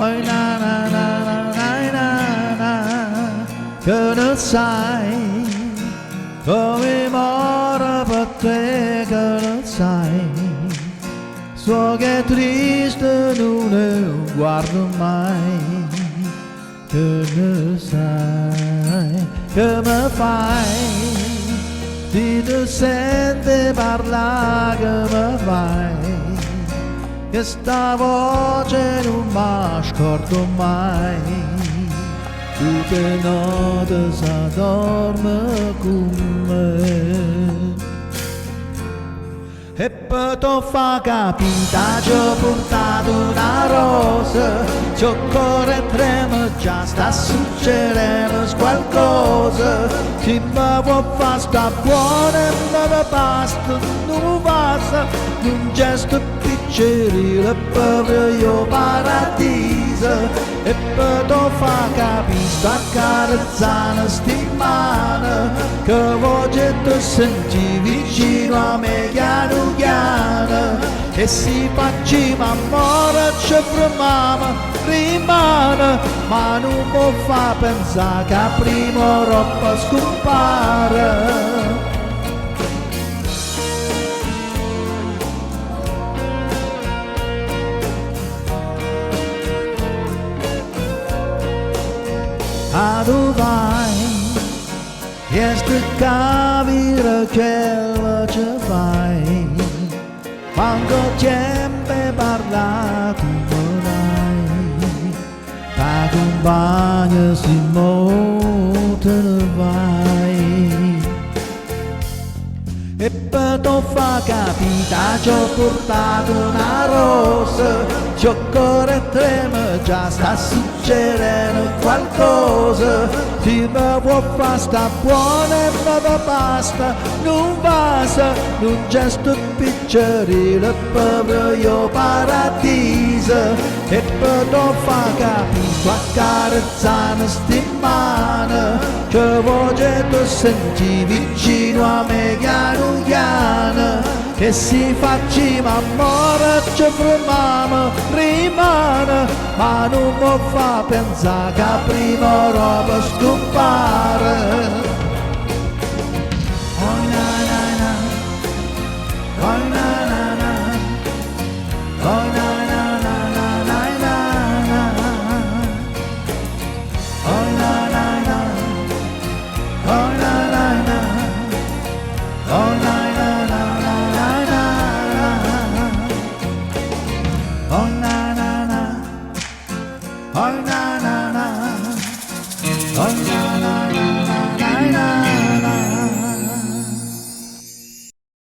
Oi na na na na na na na, che ne sai come moro per te, che ne sai. So che triste nun 'e guardo mai, che ne sai, che me fai. Si te sente parlà che me fai, che sta voce nun m' scordo mai. Tutte 'e notte s'addorme con me. E pe t' 'o fa capì t'aggio portato na rosa, si 'o core trema già sta succedendo qualcosa. Si me vuò fa sta buono e me basta nu vaso, un gesto piccerillo pe 'o paradiso. E pe t' 'o fa capì sto accarezzando sti mani, che voglio te sentì vicino a me chiano chiano. E si facciamo amore ci fermiamo rimane, ma nun può fa pensare che prima o dopo scompare. Addò vai? Rieste ccà, vire che ce fai. Manco tiempo 'e parlà come dai. T'accompagno si mo te ne vai. E pe t' 'o fa capì t'aggio portato na rosa, si 'o core trema già sta succedendo qualcosa. Si me vuò fa sta buono e me basta nu vaso, un gesto piccerillo pe 'o paradiso. E pe t' 'o fa capì sto accarezzando sti mani, che voglio te sentì vicino a me chiano chiano. E si facciamo amore ci fermiamo rimane, ma nun me fa pensare che prima o dopo scompare. Oh na na na, oh na na na, oh na na na na na na na, oh na na na, oh na na na, oh na na na na na na, oh na na na, oh na na na, oh na.